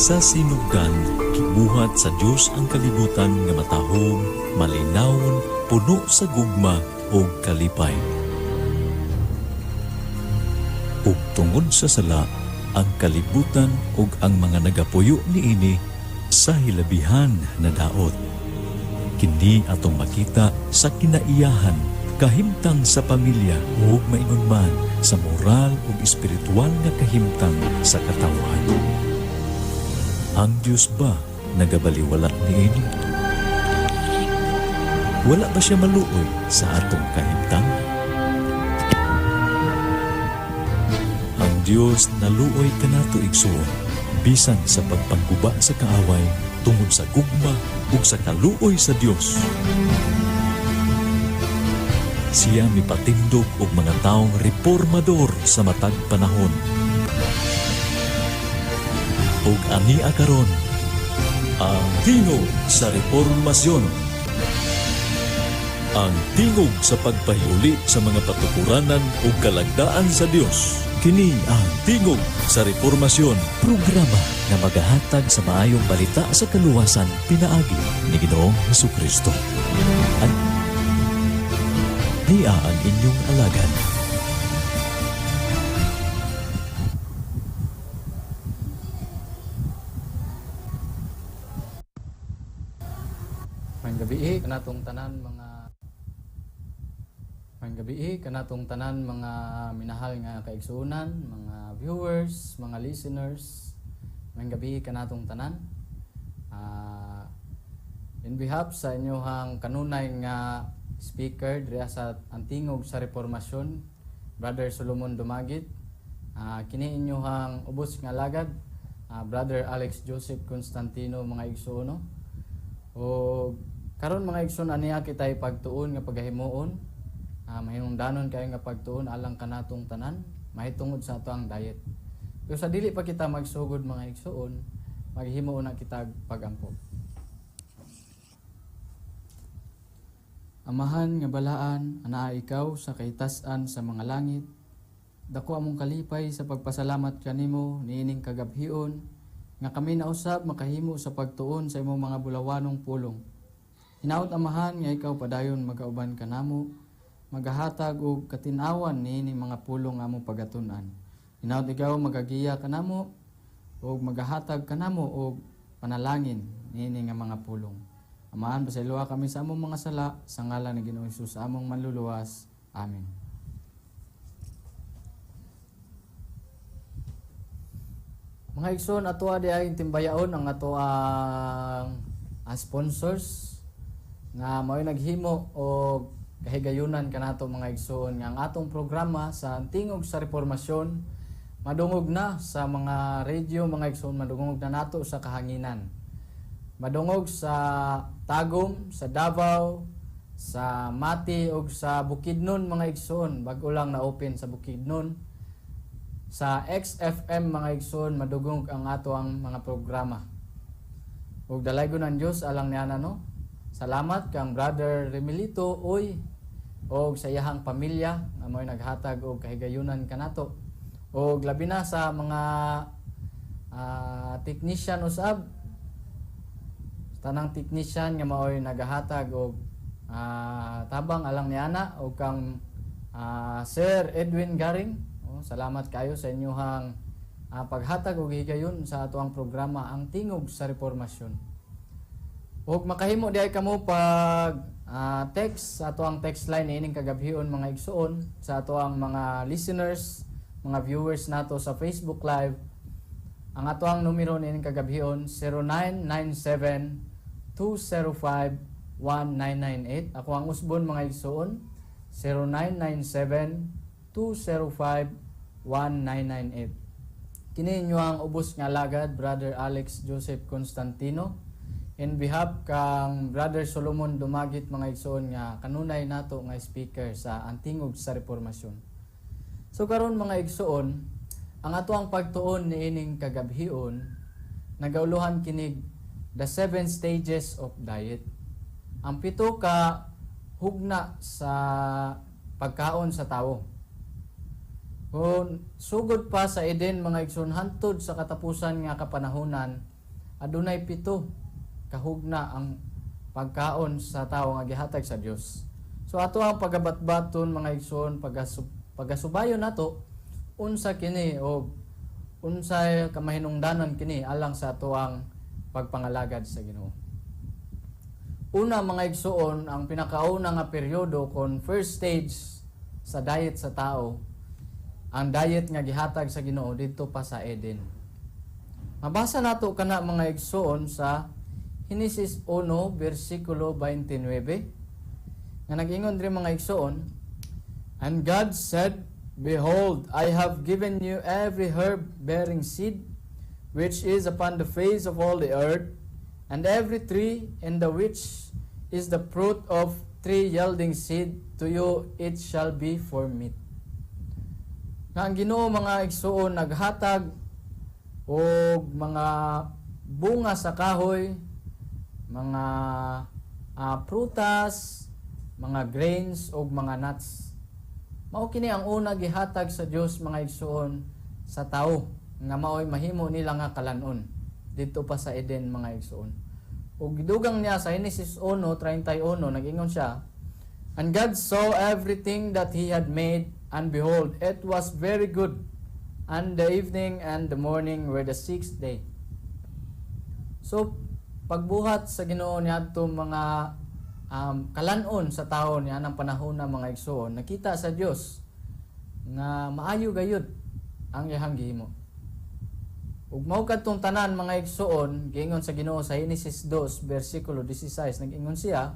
Sa sinugdan, gibuhat sa Dios ang kalibutan nga matahom, malinawon, puno sa gugma ug kalipay. Ug tungod sa sala, ang kalibutan ug ang mga nagapuyo niini sa hilabihan na daot. Kini atong makita sa kinaiyahan, kahimtang sa pamilya ug maingon man sa moral ug espiritual nga kahimtang sa katawhan. Ang Dios ba nagabaliwala niini? Wala ba siya maluoy sa atong kahimtang? Ang Dios naluoy kanato, igsuon, bisan sa pagpangguba sa kaaway tungod sa gugma ug sa kaluoy sa Dios. Siya mipatindog og mga taong reformador sa matag panahon. Ug ania karon ang Tingog sa Reformasyon. Ang tingog sa pagpahiuli sa mga patukuranan ug kalagdaan sa Dios. Kini ang Tingog sa Reformasyon. Programa nga magahatag sa maayong balita sa kaluwasan pinaagi ni Ginoong Hesukristo. Ania ang inyong alagad. Maayong gabi kanatong tanan mga Maayong gabi kanatong tanan mga minahal nga kaigsuonan, mga viewers, mga listeners. Maayong gabi kanatong tanan. In behalf sa inyohang kanunay nga speaker diriha sa ang Tingog sa Reformasyon, Brother Solomon Dumagit. Kini inyohang ubos nga alagad, Brother Alex Joseph Constantino, mga igsuon, no? O karon, mga igsoon, aniya kitay pagtuon nga pagahimuon. Mahinungdanon kayo nga pagtuon alang kanatong tanan mahitungod sa ato ang diet. Pero sa dili pa kita magsugod, mga igsoon, maghimo na kita pagampo. Amahan nga balaan, anaa ikaw sa kahitas-an sa mga langit. Dako among kalipay sa pagpasalamat kanimo niining kagabhion nga kami nausab makahimo sa pagtuon sa imong mga bulawanong pulong. Hinaot, Amahan, nga ikaw padayon magauban kanamo, magahatag og katinawan niining mga pulong nga among pagatun-an. Hinaot ikaw magagiya kanamo ug magahatag kanamo og panalangin niini nga mga pulong. Amahan, pasayloa kami sa among mga sala sa ngalan ni Ginoong Hesus among manluluwas. Amen. Mga igsoon, ato di ay timbayaon ang ato ang sponsors nga mao'y naghimo og kahigayunan kanato, mga igsoon, nga ang atong programa sa Tingog sa Reformasyon madungog na sa mga radio, mga igsoon, madungog na nato sa kahanginan. Madungog sa Tagum, sa Davao, sa Mati ug sa Bukidnon, mga igsoon, bag-o lang na open sa Bukidnon. Sa XFM, mga igsoon, madugong ang ato ang mga programa. Ug dalaygon ang Dios alang niana, no. Salamat kang Brother Remilito Uy og sa iyahang pamilya nga mo'y naghatag og kahigayunan kanato. Og labi na sa mga technician usab, tanang technician nga maoy nagahatag og tabang alang niana og kang Sir Edwin Garing. Oh, salamat kayo sa inyuhang paghatag og higayon sa atoang programa ang Tingog sa Reformasyon. Ug makahimo diay kamo pag text sa atoang text line ining kagabhion, mga igsuon, sa atoang mga listeners, mga viewers nato sa Facebook Live. Ang atoang numero niining kagabhion, 0997 205 1998. Ako ang usbon, mga igsuon, 0997 205 1998. Kini inyo ang ubos nga alagad, Brother Alex Joseph Constantino. In behalf kang Brother Solomon Dumagit, mga igsoon, nga kanunay nato nga speaker sa Antingog sa Reformasyon. So karon, mga igsoon, ang ato ang pagtuon niining kagabhion nagauluhan kinig the seven stages of diet. Ang pito ka hugna sa pagkaon sa tawo. Kung sugod pa sa Eden, mga igsoon, hantod sa katapusan nga kapanahonan, adunay pito kahugna ang pagkaon sa tawo nga gihatag sa Dios. So ato ang pagabatbaton, mga igsoon, pagasubayon nato unsa kini o unsay kamahinungdanon kini alang sa atoang pagpangalagad sa Ginoo. Una, mga igsoon, ang pinakauna nga peryodo kon first stage sa diet sa tao, ang diet nga gihatag sa Ginoo didto pa sa Eden. Mabasa nato kana, mga igsoon, sa Henesis 1 bersikulo 29 nga nag-ingon diri, mga igsoon, "And God said, Behold, I have given you every herb bearing seed, which is upon the face of all the earth, and every tree in the which is the fruit of tree yielding seed, to you it shall be for meat." Nga ang Ginoo, mga igsoon, naghatag og mga bunga sa kahoy, mga prutas, mga grains ug mga nuts. Mao kini ang una gihatag sa Dios, mga igsoon, sa tao nga maoy mahimo nila nga kalanon didto pa sa Eden, mga igsoon. Ug gidugang niya sa Genesis 1:31, nag-ingon siya, "And God saw everything that he had made, and behold, it was very good. And the evening and the morning were the sixth day." So, pagbuhat sa Ginoo niadto mga kalanon sa tao niya ng panahon na, mga igsoon, nakita sa Dios nga maayo gayud ang iyang gihimo. Ug mao kadtong tanan, mga igsoon, giingon sa Ginoo sa Genesis 2 bersikulo 16, nag-ingon siya,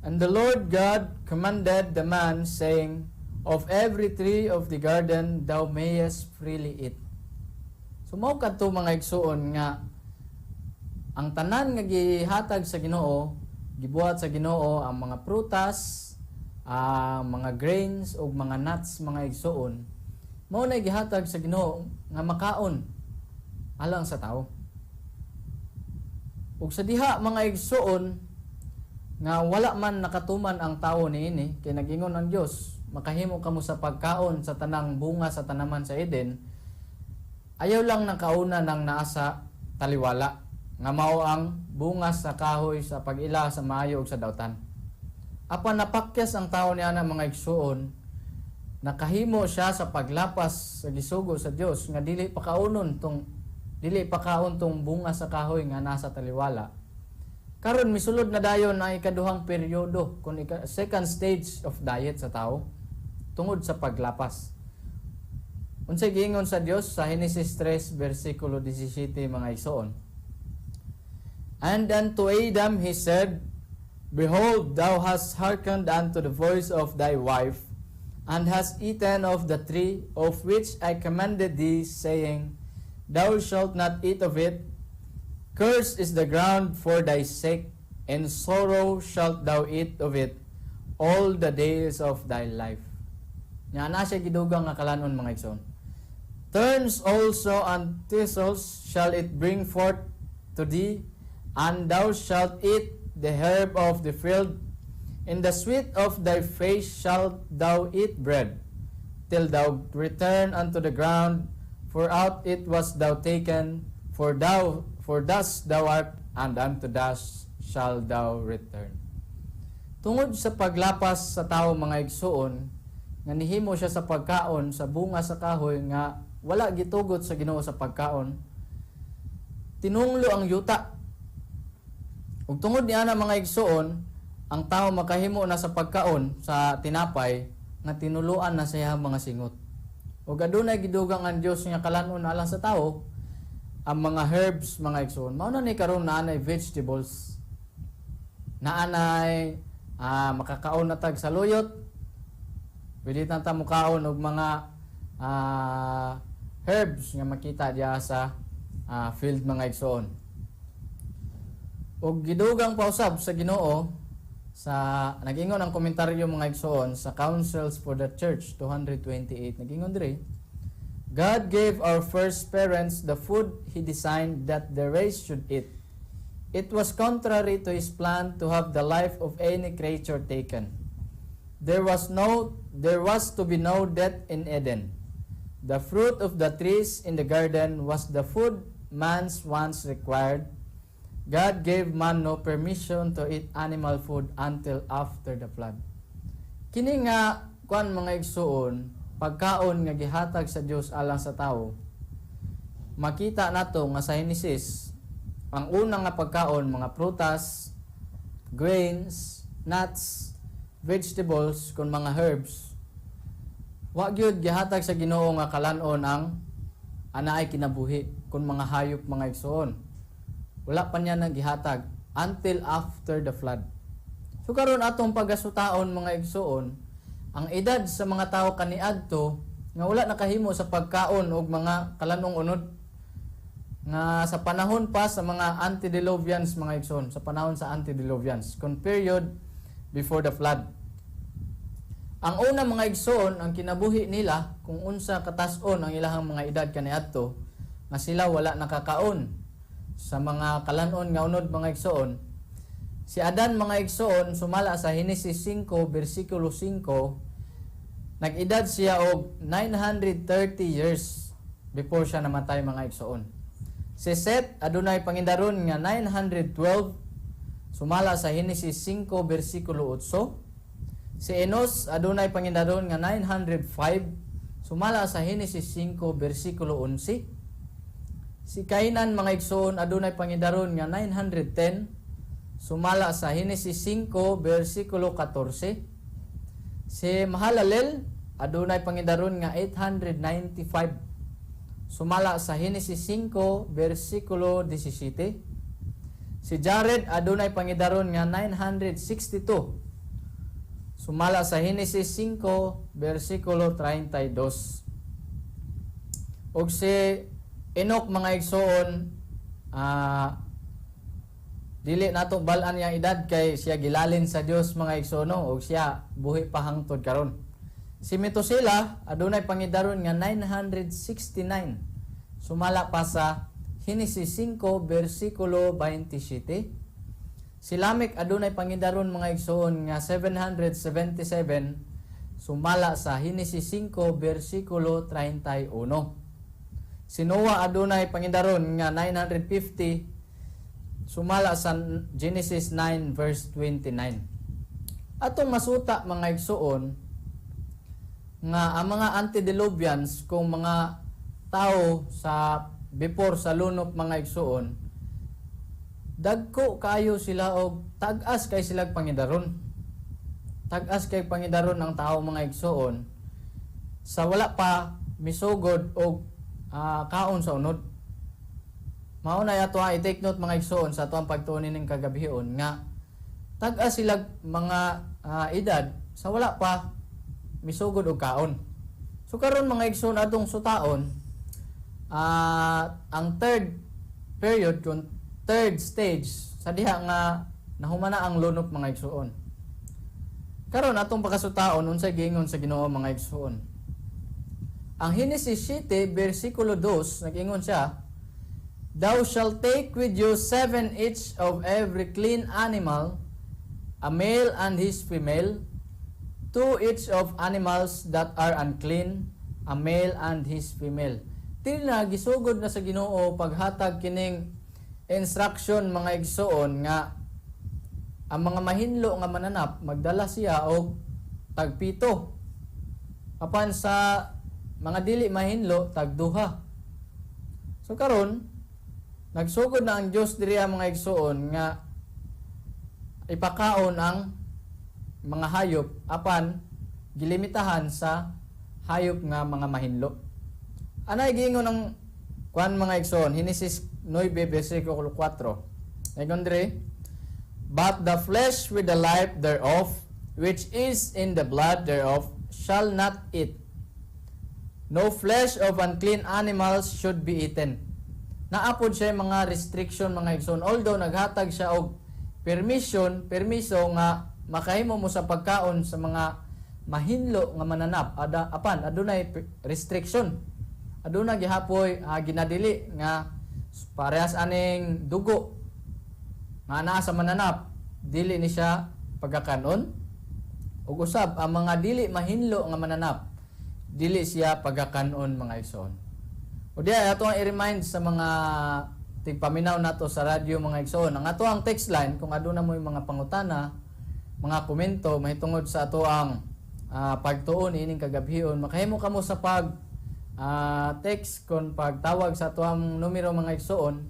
"And the Lord God commanded the man, saying, Of every tree of the garden thou mayest freely eat." So mao kadto, mga igsoon, nga ang tanan nga gihatag sa Ginoo, gibuhat sa Ginoo ang mga prutas, ang mga grains ug mga nuts, mga igsoon, mao na gihatag sa Ginoo nga makaon alang sa tao. Ug sa diha, mga igsoon, nga wala man nakatuman ang tao niini kay nag-ingon ang Dios, "Makahimo kamo sa pagkaon sa tanang bunga sa tanaman sa Eden, ayaw lang ng kauna ng naa sa taliwala, nga mao ang bunga sa kahoy sa pag-ila sa maayo ug sa dautan." Apan napakyas ang tao niya na, mga igsoon, nakahimo siya sa paglapas sa gisugo sa Dios nga dili pakaon tong bunga sa kahoy nga nasa taliwala. Karon misulod na dayon ang ikaduhang peryodo kung second stage of diet sa tao tungod sa paglapas. Unsay giingon sa Dios sa Genesis 3 bersikulo 17, mga igsoon? "And unto Adam he said, Behold, thou hast hearkened unto the voice of thy wife, and hast eaten of the tree of which I commanded thee, saying, Thou shalt not eat of it. Cursed is the ground for thy sake, in sorrow shalt thou eat of it all the days of thy life." Nya na siya gidugang nga kalanon, mga igsoon. "Thorns also and thistles shall it bring forth to thee, and thou shalt eat the herb of the field. In the sweat of thy face shalt thou eat bread, till thou return unto the ground, for out it was thou taken, for dust thou art, and unto dust shalt thou return." Tungod sa paglapas sa tao, mga igsoon, nga nihimo siya sa pagkaon sa bunga sa kahoy nga wala gitugot sa Ginoo sa pagkaon, tinunglo ang yuta. Ug tungod niya na, mga igsoon, ang tao makahimo na sa pagkaon sa tinapay nga tinuluan na sa iyang mga singot. Ug adunay gidugang ang Dios nga kalanon alang sa tao, ang mga herbs, mga igsoon. Mao na ni karon naanay vegetables. Naanay makakaon na tag saluyot. Pwede ta mukaon og mga herbs nga makita diya sa field, mga igsoon. Ug gidugang pausab sa Ginoo sa nag-ingon ang komentaryo, mga igsoon, sa Counsels for the Church 228, nag-ingon diri, "God gave our first parents the food he designed that the race should eat. It was contrary to his plan to have the life of any creature taken. There was to be no death in Eden." The fruit of the trees in the garden was the food man's wants required. God gave man no permission to eat animal food until after the flood. Kini nga kuan, mga igsuon, pagkaon nga gihatag sa Dios alang sa tao. Makita nato nga sa Genesis, ang una nga pagkaon, mga prutas, grains, nuts, vegetables kun mga herbs. Wa gyud gihatag sa Ginoo nga kalan-on ang anaay kinabuhi kun mga hayop, mga igsuon. Wala pa niya nang gihatag until after the flood. So karon, atong pagasutaon, mga igsuon, ang edad sa mga tao kaniadto nga wala nakahimo sa pagkaon og mga kalan-ong unod nga sa panahon pa sa mga antediluvians, mga igsoon, sa panahon sa antediluvians kun period before the flood. Ang una, mga igsoon, ang kinabuhi nila kung unsa katas-on ang ilahang mga edad kaniadto nga sila wala nakakaon sa mga kalan-on nga unod, mga igsoon. Si Adan, mga igsoon, sumala sa Genesis 5 bersikulo 5, nag-edad siya og 930 years before siya namatay, mga igsoon. Si Seth adunay pangidaron nga 912, sumala sa Genesis 5 bersikulo 8. Si Enos adunay pangidaron nga 905, sumala sa Genesis 5 bersikulo 11. Si Cainan, mga igsoon, adunay pangidaron nga 910, sumala sa Genesis 5 bersikulo 14. Si Mahalalel adunay pangidaron nga 895, sumala sa Genesis 5 bersikulo 17. Si Jared adunay pangidaron nga 962, sumala sa Genesis 5 bersikulo 32. Ug si Enoch, mga igsoon, dili nato bal-an yang edad kay siya gilalin sa Dios, mga igsoon, no? Ug siya buhi pa hangtod karon. Si Metusela adunay pangidaron nga 969, sumala pa sa Genesis 5 bersikulo 27. Si Lamech adunay pangidaron, mga igsoon, nga 777, sumala sa Genesis 5 bersikulo 31. Si Noah adunay pangidaron nga 950, sumala sa Genesis 9 verse 29. Atong masuta, mga igsoon, nga ang mga antediluvians kung mga tao sa before sa lunop, mga igsoon, dagko kayo sila og tag-as kay sila pangidaron. Tag-as kay pangidaron ang tao, mga igsoon, sa wala pa misugod og kaon sa unod. Mao na ato ang i-take note, mga igsoon, sa atoang pagtuon ning kagabhion nga tag-as sila mga edad sa wala pa misugod og kaon. So karon, mga igsoon, atong sutaon ang third period kung third stage sa diha nga nahumana ang lunop, mga igsoon. Karon, atong pakasutaon unsay giingon sa Ginoo, mga igsoon. Ang Genesis 7 bersikulo 2, nag-ingon siya, "Thou shalt take with you seven each of every clean animal, a male and his female, two each of animals that are unclean, a male and his female." Tilna gisugod na sa Ginoo paghatag kining instruction, mga igsoon, nga ang mga mahinlo nga mananap magdala siya og tagpito. Apan sa mga dili mahinlo, tagduha. So karon, nagsugod na ang Dios diri, mga igsoon, nga ipakaon ang mga hayop apan gilimitahan sa hayop nga mga mahinlo. Anay giingon ang kuan, mga igsoon, Genesis 9 bersikulo 4. Ingon diri, "But the flesh with the life thereof, which is in the blood thereof, shall not eat. No flesh of unclean animals should be eaten." Naa pod siya mga restriction, mga igsoon. Although naghatag siya og permission, permiso nga makahimo mo sa pagkaon sa mga mahinlo nga mananap, apan adunay restriction. Aduna gihapoy ginadili nga parehas aning dugo nga naa sa mananap, dili ni siya pagkakanon. Ug usab ang mga dili mahinlo nga mananap, Dili siya pagakanon, mga igsoon. O diya ato ang i-remind sa mga tigpaminaw nato sa radyo, mga igsoon. Ang ato ang text line kung aduna mo yung mga pangutana, mga komento mahitungod sa ato ang pagtuon ining kagabhion, makahimo kamo sa pag text kon pagtawag sa ato ang numero, mga igsoon,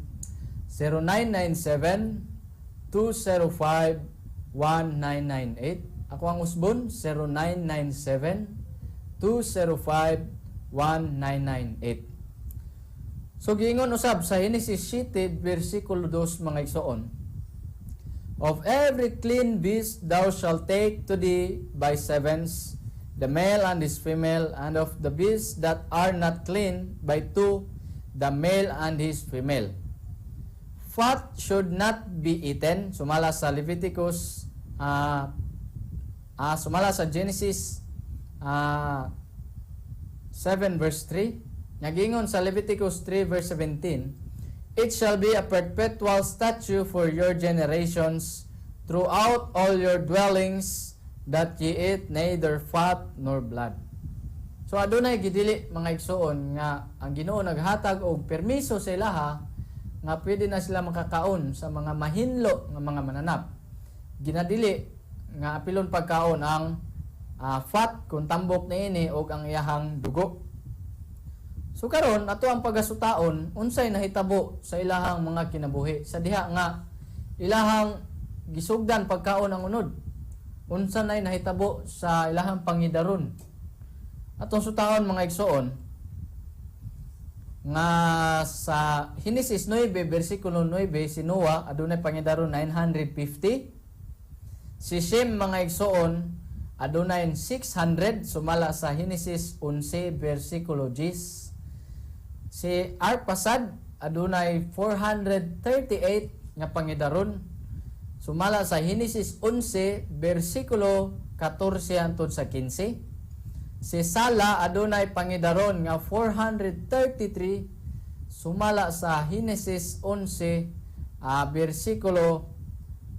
0997 205 1998. Ako ang usbon, 0997 205 1998. So giingon usab sa Genesis 7 versikulo 2, mga igsoon, "Of every clean beast thou shalt take to thee by sevens, the male and his female, and of the beasts that are not clean by two, the male and his female. Fat should not be eaten." Sumala sa Leviticus, sumala sa Genesis 7 verse 3. Nagingon sa Leviticus 3 verse 17, "It shall be a perpetual statute for your generations throughout all your dwellings that ye eat neither fat nor blood." So adunay gidili, mga igsoon, nga ang Ginoo naghatag og permiso sa ilaha nga pwede na sila makakaon sa mga mahinlo nga mga mananap. Ginadili nga apilon pagkaon ang fat kung tambok niini og ang iyahang dugo. So karon ato ang pagasutaon unsay nahitabo sa ilahang mga kinabuhi sa diha nga ilahang gisugdan pagkaon ang unod. Unsa nay nahitabo sa ilahang pangidaron? Atong sutaon, mga igsoon, nga sa Henesis 9 bersikulo 9, si Noah adunay pangidaron 950. Si Shem, mga igsoon, adunay 600 sumala sa Henesis 11 bersikulo 10. Si Arpasad adunay 438 nga pangidaron sumala sa Henesis 11 bersikulo 14 hangtod sa 15. Si Sala adunay pangidaron nga 433 sumala sa Henesis 11 bersikulo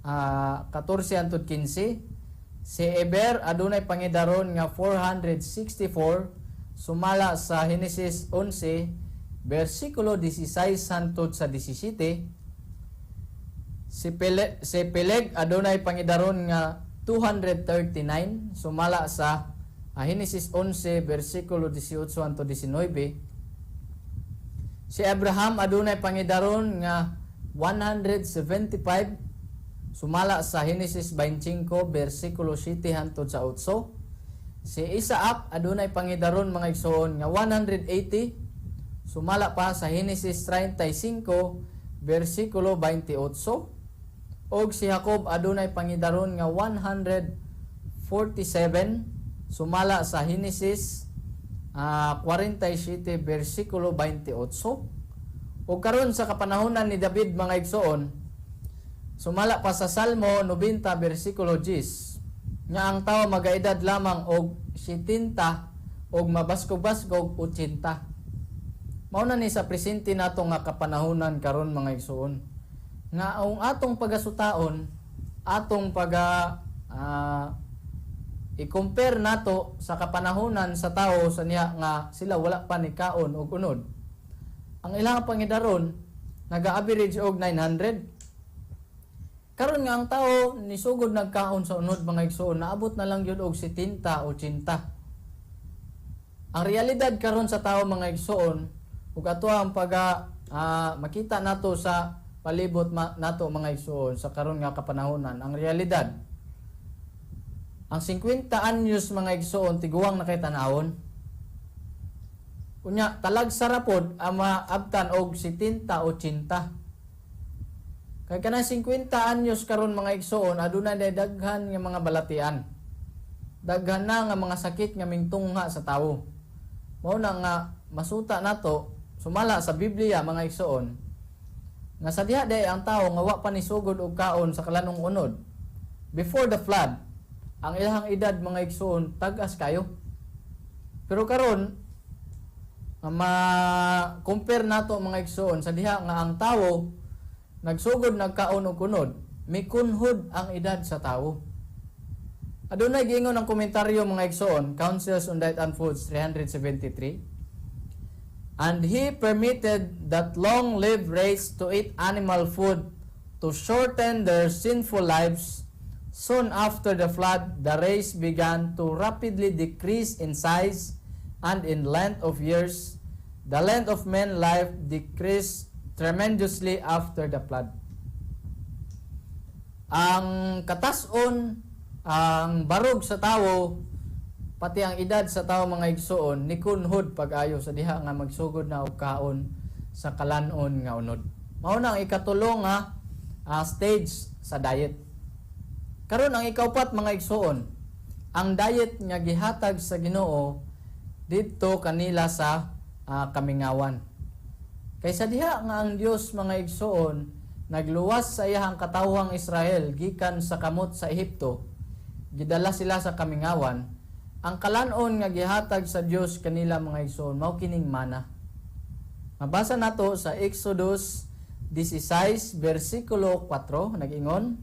14 hangtod 15. Si Eber adunay pangidaron nga 464 sumala sa Henesis 11 bersikulo 16 hangtod sa 17. Si Peleg adunay pangidaron nga 239 sumala sa Henesis 11 bersikulo 18 hangtod 19. Si Abraham adunay pangidaron nga 175 sumala sa Henesis 25 bersikulo 7 hangtod sa 8. Si Isaac adunay pangidaron, mga igsoon, nga 180 sumala pa sa Henesis 35 bersikulo 28. Og si Jacob adunay pangidaron nga 147 sumala sa Henesis 47 bersikulo 28. O karon sa kapanahonan ni David, mga igsoon, sumala pa sa Salmo 90 bersikulo 10, nga ang tao magaedad lamang og 70 og mabaskog-baskog 80. Mao na ni sa presente nato nga kapanahonan karon, mga igsoon, nga ang atong pagasutaon, atong paga i-compare nato sa kapanahonan sa tao sa niya nga sila wala pa ni kaon og unod. Ang ilang pangidaron naga-average og 900. Karon nga ang tao nisugod nagkaon sa unod, mga igsoon, naabot na lang gyud og 70 o 80. Ang realidad karon sa tao, mga igsoon, ug ato ang paga makita nato sa palibot nato, mga igsoon, sa karon nga kapanahonan, ang realidad ang 50 anyos, mga igsoon, tiguang na kay tan-awon. Unya, talagsa ra pod ang maabtan og 70 o 80. Kay kanang 50 anyos karon, mga igsoon, aduna na daghan nga mga balatian. Daghan na nga mga sakit nga mingtungha sa tawo. Mao na nga masuta nato sumala sa Biblia, mga igsoon, nga sa diha day ang tao nga wa pa ni sugod og kaon sa kalanong unod before the flood, ang ilang edad, mga igsoon, tag-as kayo. Pero karon nga ma-compare nato, mga igsoon, sa diha nga ang tawo nagsugod nagkaon og kunod, mikunhod ang edad sa tawo. Adunay giingon ang komentaryo, mga igsoon, Counsels on Diet and Foods 373. "And he permitted that long-lived race to eat animal food to shorten their sinful lives. Soon after the flood, the race began to rapidly decrease in size and in length of years. The length of man's life decreased tremendously after the flood." Ang katason, ang barog sa tawo, pati ang edad sa tawo, mga igsoon, nikunhod pag-ayo sa diha nga magsugod na og kaon sa kalanon nga unod. Mao na ang ikatulo nga stage sa diet. Karon, ang ikaupat, mga igsoon, ang diet nga gihatag sa Ginoo didto kanila sa kamingawan. Kay sa diha nga ang Dios, mga igsoon, nagluwas sa iyang katawhang Israel gikan sa kamot sa Ehipto, gidala sila sa kamingawan. Ang kalanon nga gihatag sa Dios kanila, mga igsoon, mao kining mana. Mabasa nato sa Exodus 16 versikulo 4, nag-ingon,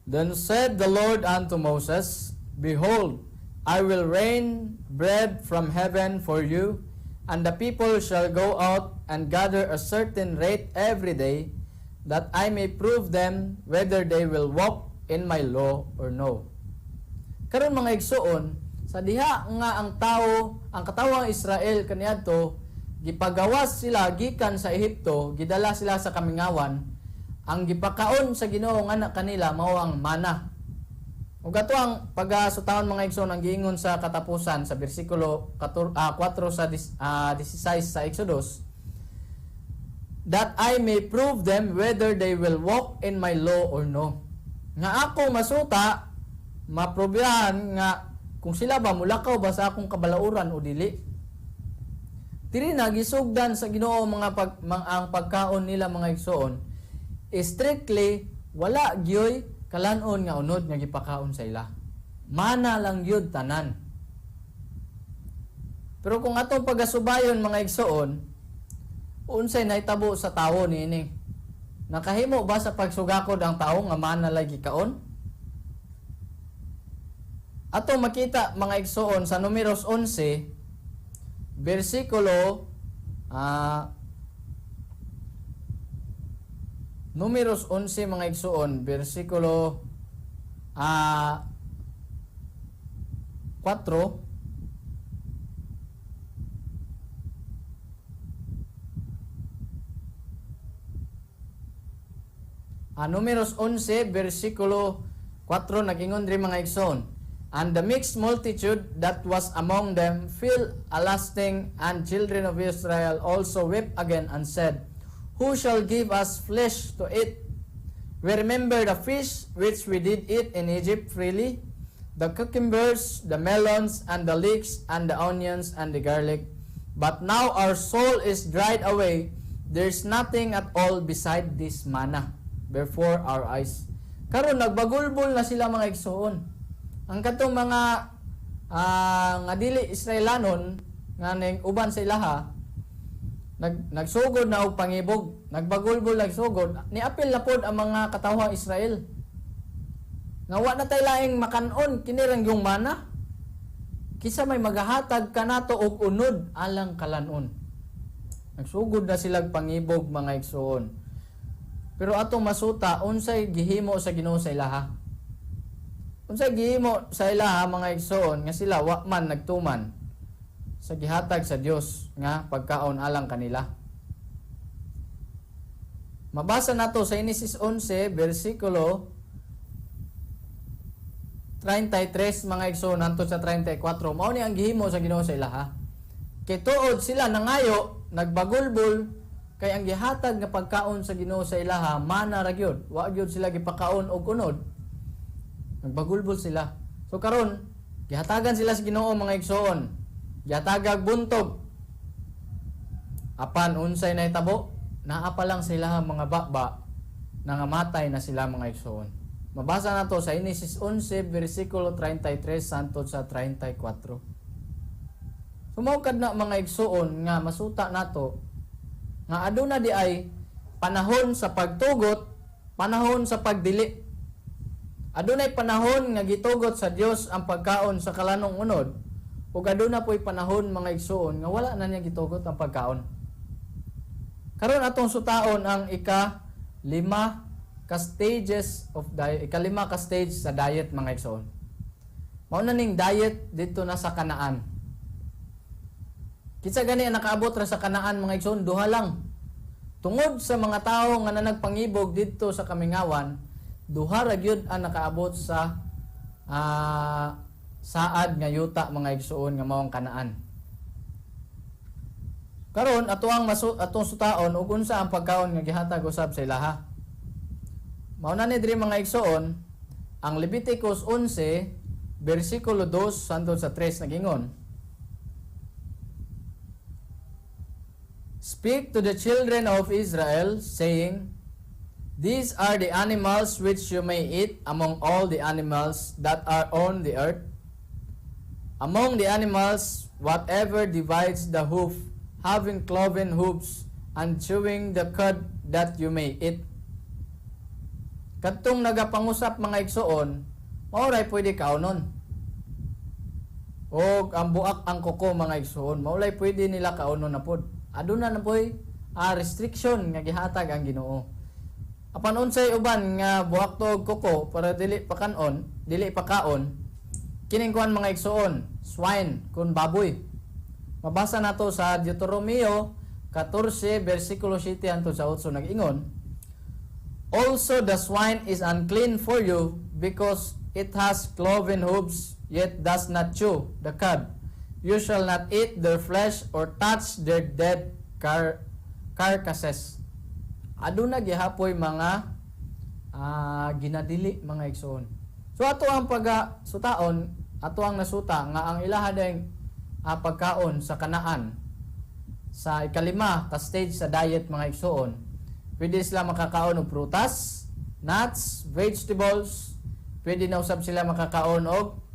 "Then said the Lord unto Moses, Behold, I will rain bread from heaven for you, and the people shall go out and gather a certain rate every day, that I may prove them whether they will walk in my law or no." Karon, mga igsoon, sa diha nga ang tao, ang katawang Israel kaniadto gipagawas sila gikan sa Ehipto, gidala sila sa kamingawan, ang gipakaon sa Ginoo nga kanila mao ang mana. Ug ato ang pagasutahon, mga igsoon, ang giingon sa katapusan sa bersikulo 4 sa 16 sa Exodus, "that I may prove them whether they will walk in my law or no." Nga ako masuta, maprobihan nga kung sila ba mulakaw ba sa akong kabalauran o dili. Diri na gisugdan sa Ginoo mga pag, mang, ang pagkaon nila, mga igsoon. Strictly wala gyoy kalanon nga unod nga gipakaon sa ila. Mana lang gyud tanan. Pero kung atong pagasubayon, mga igsoon, unsay nahitabo sa tawo niini? Nakahimo ba sa pagsugakod ang tawo nga mana lay gikaon? Ato makita, mga igsoon, sa Numeros 11 bersikulo Numeros 11, mga igsoon, bersikulo 4. Numeros 11 bersikulo 4, nagingon diri, mga igsoon, "And the mixed multitude that was among them fell a lasting, and children of Israel also wept again and said, Who shall give us flesh to eat? We remember the fish which we did eat in Egypt freely, the cucumbers, the melons, and the leeks, and the onions, and the garlic. But now our soul is dried away. There's nothing at all beside this manna before our eyes." Karon nagbagulbol na sila, mga igsoon. Ang katong mga nga dili Israelanon nga ning uban sa ilaha nagsugod na og pangibog, nagbagulbol, nagsugod, niapil na pod ang mga katawhang Israel. Nga wa na tay laing makanon, kini rang yung mana. Kinsa may magahatag kanato og unod alang kalanon? Nagsugod na silag pangibog, mga igsoon. Pero atong masuta unsay gihimo sa Ginoo sa ilaha. Unsay gihimo sa ilaha, mga igsoon, nga sila wa man nagtuman sa gihatag sa Dios nga pagkaon alang kanila? Mabasa nato sa Genesis 11 bersikulo 33, mga igsoon, hangtod sa 34. Mao ni ang gihimo sa Ginoo sa ilaha. Kay tuod sila nangayo, nagbagulbol, kay ang gihatag nga pagkaon sa Ginoo sa ilaha mana ra gyud. Wa gyud sila gipakaon og unod. Nagbagulbol sila. So karon gihatagan sila sa Ginoo, mga igsoon. Gihatagag buntog. Apan unsay nahitabo? Naa pa lang sila mga baba, nangamatay na sila, mga igsoon. Mabasa nato sa Genesis 11 versikulo 33 hangtod sa 34. Sumukad na, mga igsoon, nga masuta nato nga aduna di ay panahon sa pagtugot, panahon sa pagdili. Adunay panahon nga gitugot sa Dios ang pagkaon sa kalanong unod ug aduna po'y panahon, mga igsuon, nga wala na niya gitugot ang pagkaon. Karon atong sutaon ang ika-5 ka stages of diet, ika-5 ka stage sa diet, mga igsuon. Mao na ning diet dito na sa Kanaan. Kinsa gani ang nakaabot ra sa Kanaan, mga igsuon? Duha lang. Tungod sa mga tawo nga nanagpangibog didto sa kamingawan, duha ra gyud ang nakaabot sa saad nga yuta, mga igsuon, nga mao ang Kanaan. Karon ato ang atong sutaon ug unsa ang pagkaon nga gihatag usab sa ilaha. Mao na ni diri, mga igsuon, ang Leviticus 11 bersikulo 2 hangtod sa 3 nagingon. "Speak to the children of Israel, saying, 'These are the animals which you may eat among all the animals that are on the earth. Among the animals, whatever divides the hoof, having cloven hooves, and chewing the cud, that you may eat.'" Kadtong nagapangusap, mga igsuon, mao ray pwede kaonon. O ang buak ang kuko, mga igsuon, mao ray pwede nila kaonon na pod. Aduna na poy restriction nga gihatag ang Ginoo. Apan unsay uban nga buak to og kuko para dili pakanon, dili pakaon, kining kuan, mga igsuon, swine kun baboy. Mabasa nato sa Deuteronomio 14 bersikulo 7 hangtod sa 8, nag-ingon, "Also the swine is unclean for you because it has cloven hooves yet does not chew the cud. You shall not eat their flesh or touch their dead carcasses." Aduna gihapoy mga ginadili, mga igsoon. So ato ang pag sutaon, ato ang nasuta nga ang ilaha ding pagkaon sa Kanaan sa 5 ka stage sa diet, mga igsoon. Pwede sila makakaon og prutas, nuts, vegetables, pwede na usab sila makakaon og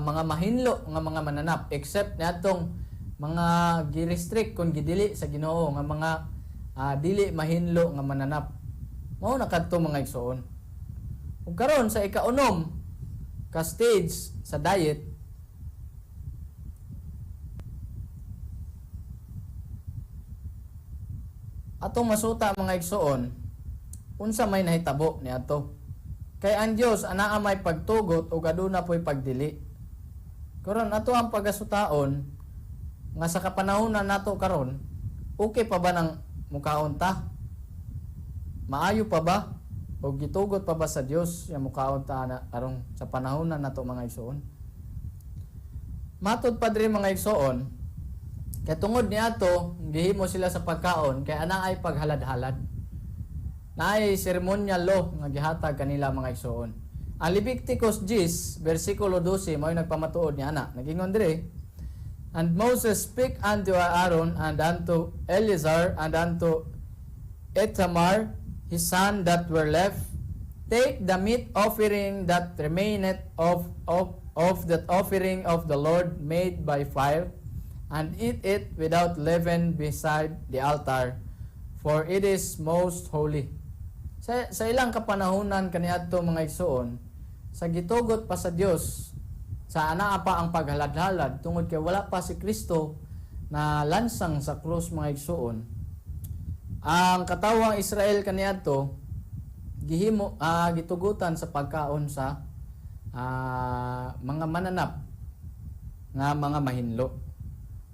mga mahinlo nga mga mananap except niadtong mga gi-restrict kon gidili sa Ginoo nga mga dili mahinlo nga mananap. Mao na kadto, mga igsoon. Ug karon sa 6 ka stage sa diet, atong masuta, mga igsoon, unsa may nahitabo niadto. Kay ang Dios anaa may pagtugot ug aduna po'y pagdili. Karon ato ang pagasutaon nga sa kapanahonan nato karon, okay pa ba nang mukaon ta? Maayo pa ba? O gitugot pa ba sa Dios nga mukaon ta na karong sa panahon na nato, mga igsoon? Matod pa diri, mga igsoon, kay tungod niadto gihimo sila sa pagkaon kay ana ay paghalad-halad. Naay seremonyal law nga gihatag kanila, mga igsoon. Ang Leviticus 10 versikulo 12 mao nagpamatuod ni ana. Nagingon diri, "And Moses spake unto Aaron and unto Eleazar and unto Ithamar his son that were left, 'Take the meat offering that remaineth of that offering of the Lord made by fire, and eat it without leaven beside the altar, for it is most holy.'" Sa ilang kapanahunan kaniadto, mga igsuon, sa gitugot pa sa Dios sa anaa pa ang paghalad-halad tungod kay wala pa si Kristo na lansang sa krus, mga igsuon. Ang katawang Israel kaniadto gihimo gitugutan sa pagkaon sa mga mananap nga mga mahinlo.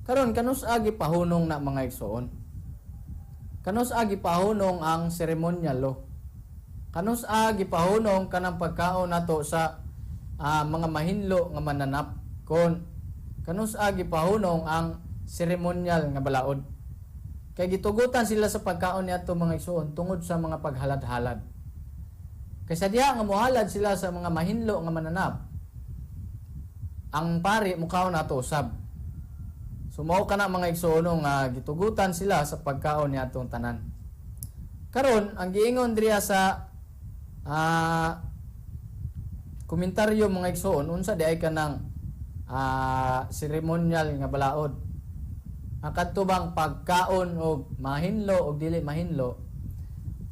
Karon kanus-a gipahunong na, mga igsuon? Kanus-a gipahunong ang seremonyal law? Kanus-a gipahunong kanang pagkaon nato sa mga mahinlo nga mananap kon kanus-a gipahunong ang seremonyal nga balaod? Kay gitugutan sila sa pagkaon niadto, mga igsuon, tungod sa mga paghalad-halad. Kay sa diha nga mohalad sila sa mga mahinlo nga mananap, ang pari mukaon nato usab. So mao kana, mga igsuon, nga gitugutan sila sa pagkaon niadtong tanan. Karon ang giingon diriya sa komentaryo, mga igsuon, unsa di ay kanang seremonyal nga balaod? Ang kadto bang pagkaon og mahinlo og dili mahinlo,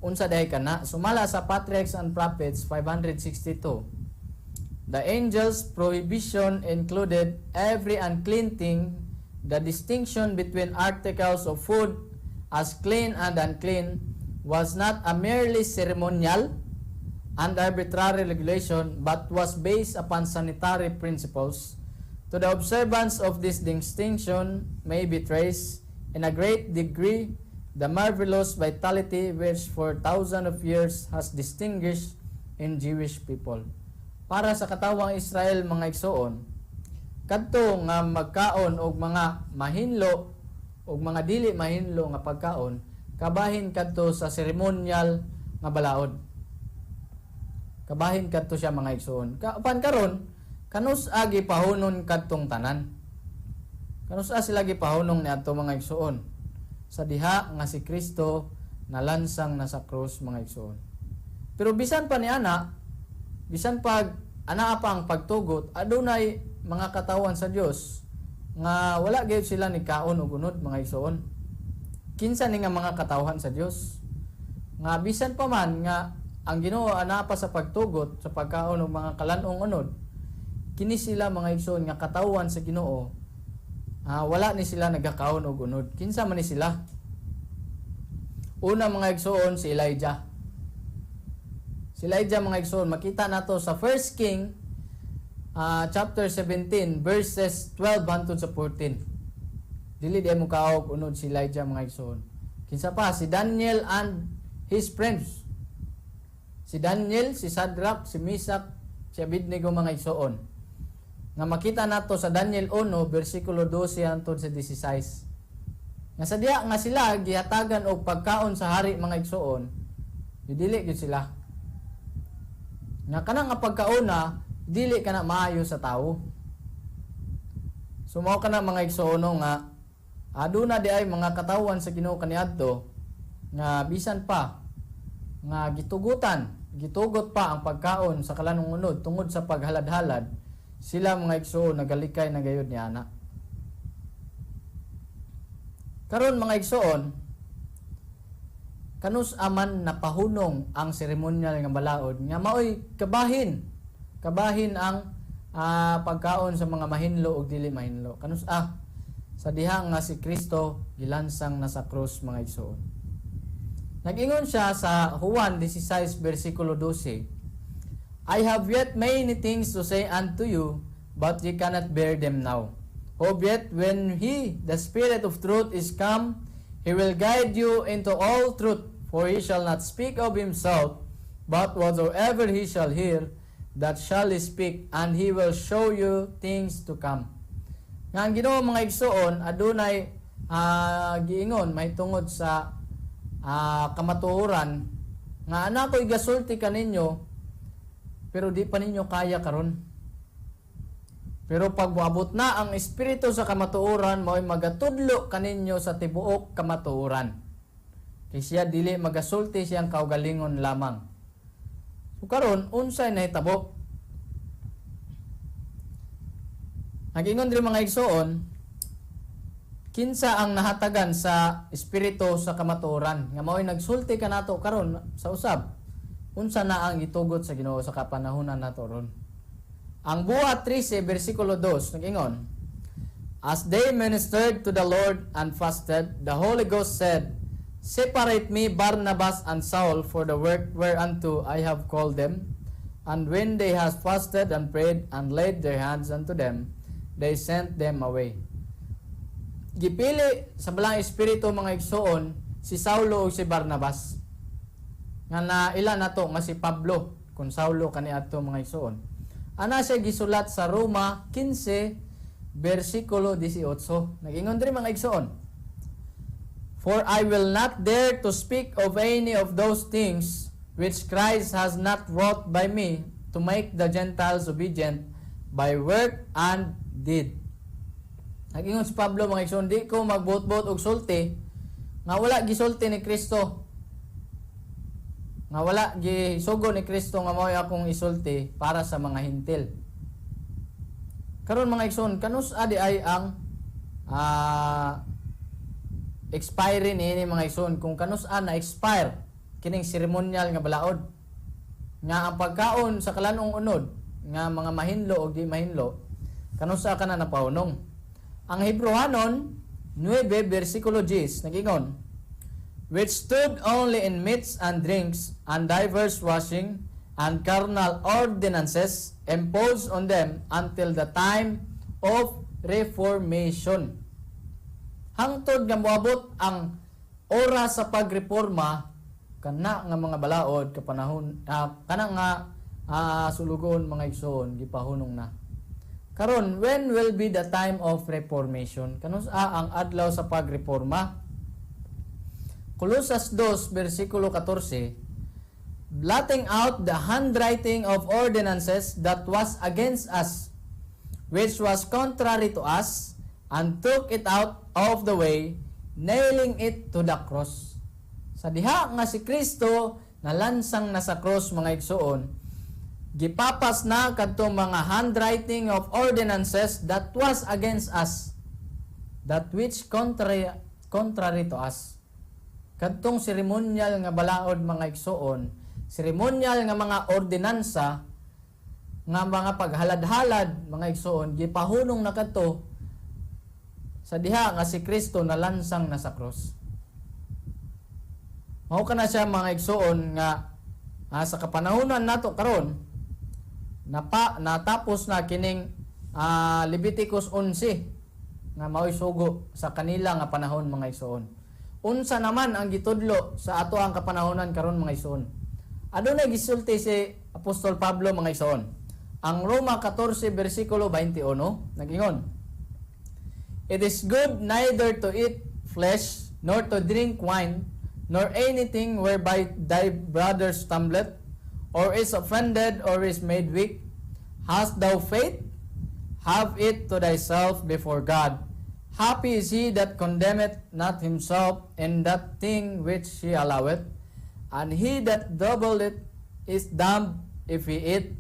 Unsa diay kana? Sumala sa Patriarchs and Prophets 562. The angel's prohibition included every unclean thing. The distinction between articles of food as clean and unclean was not a merely ceremonial and arbitrary regulation but was based upon sanitary principles. To the observance of this distinction may be traced in a great degree the marvelous vitality which for thousands of years has distinguished in Jewish people. Para sa katawang Israel, mga igsoon, kadto nga magkaon og mga mahinlo og mga dili mahinlo nga pagkaon, kabahin kadto sa seremonyal nga balaod. Kabahin kadto siya, mga igsoon. Apan karon, kanus-a gipahunon kadtong tanan? Kanus-a sila gipahunong niadto, mga igsoon? Sa diha nga si Kristo nalansang na sa krus, mga igsoon. Pero bisan pa ni ana, bisan pag anaa pa ang pagtugot, adunay mga katawan sa Dios nga wala gyud sila ni kaon og unod, mga igsoon. Kinsa ni nga mga katawhan sa Dios? Nga bisan pa man nga ang Ginoo ana pa sa pagtugot sa pagkaon og mga kalan-ong unod, kini sila, mga igsoon, nga katawhan sa Ginoo, wala ni sila nagakaon og unod. Kinsa man ni sila? Una, mga igsoon, si Elijah. Si Elijah, mga igsoon, makita nato sa 1 King chapter 17 verses 12 hangtod sa 14. Dili di mo kaog unod si Elijah, mga igsoon. Kinsa pa? Si Daniel and his friends. Si Daniel, si Shadrach, si Meshach, si Abednego, mga igsoon. Nga makita nato sa Daniel 1 bersikulo 12 hangtod sa 16. Nga sa diha nga sila gihatagan og pagkaon sa hari, mga igsoon, dili gyud sila. Nga kana nga pagkaona, dili kana maayo sa tawo. So mao kana, mga igsoon, nga aduna di ay mga katawan sa Ginoo kaniadto nga bisan pa nga gitugutan, gitugot pa ang pagkaon sa kalan-ong unod tungod sa paghalad-halad, sila, mga igsoon, nagalikay na gayud ni ana. Karon, mga igsoon, kanus aman napahunong ang seremonyal nga balaod nga maoy kabahin kabahin ang pagkaon sa mga mahinlo ug dili mahinlo? Kanus ah? Sa diha nga si Kristo gilansang na sa krus, mga igsoon. Nag-ingon siya sa Juan 16 bersikulo 12, "I have yet many things to say unto you, but ye cannot bear them now. Howbeit, when he, the Spirit of truth, is come, he will guide you into all truth, for he shall not speak of himself, but whatsoever he shall hear, that shall he speak, and he will show you things to come." Nga ang Ginoo, mga igsoon, adunay giingon mahitungod sa kamatuoran nga ana ko'y gasulti kaninyo pero di pa ninyo kaya karon. Pero pag moabot na ang Espiritu sa kamatuoran, mao'y magatudlo kaninyo sa tibuok kamatuoran. Kay siya dili magasulti siyang kaugalingon lamang. So karon, unsay nahitabo? Nag-ingon diri, mga igsoon, kinsa ang nahatagan sa Espiritu sa kamatuoran nga mao'y nagsulti kanato karon sa usab? Unsa na ang gitugot sa Ginoo sa kapanahunan nato ron? Ang Buhat 13 bersikulo 2 nag-ingon, "As they ministered to the Lord and fasted, the Holy Ghost said, 'Separate me Barnabas and Saul for the work whereunto I have called them.' And when they had fasted and prayed and laid their hands unto them, they sent them away." Gipili sa Balaang Espiritu, mga igsoon, si Saulo ug si Barnabas. Nga naila nato nga si Pablo kung Saulo kaniadto, mga igsoon. Ana siya gisulat sa Roma 15 bersikulo 18. Nag-ingon diri, mga igsoon, "For I will not dare to speak of any of those things which Christ has not wrought by me to make the Gentiles obedient by word and deed." Nag-ingon si Pablo, mga igsoon, di ko magbuot-buot og sulti nga wala gisulti ni Kristo. Nga wala gisugo ni Kristo nga mao'y akong isulti para sa mga Hentil. Karon, mga igsoon, kanus adi ay ang expiry niini, mga igsoon, kung kanus-a na expire kining seremonyal nga balaod nga ang pagkaon sa kalan-ong unod nga mga mahinlo o di mahinlo, kanusa ka na napahunong? Ang Hebreohanon 9 versikulo 10 nagingon, "Which stood only in meats and drinks and divers washing and carnal ordinances imposed on them until the time of reformation." Hangtod nga moabot ang oras sa pagreforma, kana nga mga balaod kapanahon kana nga sulugon, mga igsoon, gipahunong na. Karon, when will be the time of reformation? Kanus-a ang adlaw sa pagreforma? Kolosas 2 versikulo 14, "Blotting out the handwriting of ordinances that was against us, which was contrary to us, and took it out of the way, nailing it to the cross." Sa diha nga si Kristo nalansang na sa cross, mga igsoon, gipapas na kadto mga handwriting of ordinances that was against us, that which contrary to us. Kadtong seremonyal nga balaod, mga igsoon, seremonyal nga mga ordinansa nga mga paghalad-halad, mga igsoon, gipahunong na kadto sa diha nga si Kristo nalansang na sa cross. Mao kana siya, mga igsoon, nga sa kapanahonan nato karon napa natapos na kining Leviticus 11 nga mao'y sugo sa kanila nga panahon, mga igsoon. Unsa naman ang gitudlo sa ato ang kapanahonan karon, mga igsoon? Adunay gisulti si Apostol Pablo, mga igsoon. Ang Roma 14 versikulo 21 nagingon, "It is good neither to eat flesh, nor to drink wine, nor anything whereby thy brother stumbleth, or is offended, or is made weak. Hast thou faith? Have it to thyself before God. Happy is he that condemneth not himself in that thing which he alloweth, and he that doubleth is damned if he eat,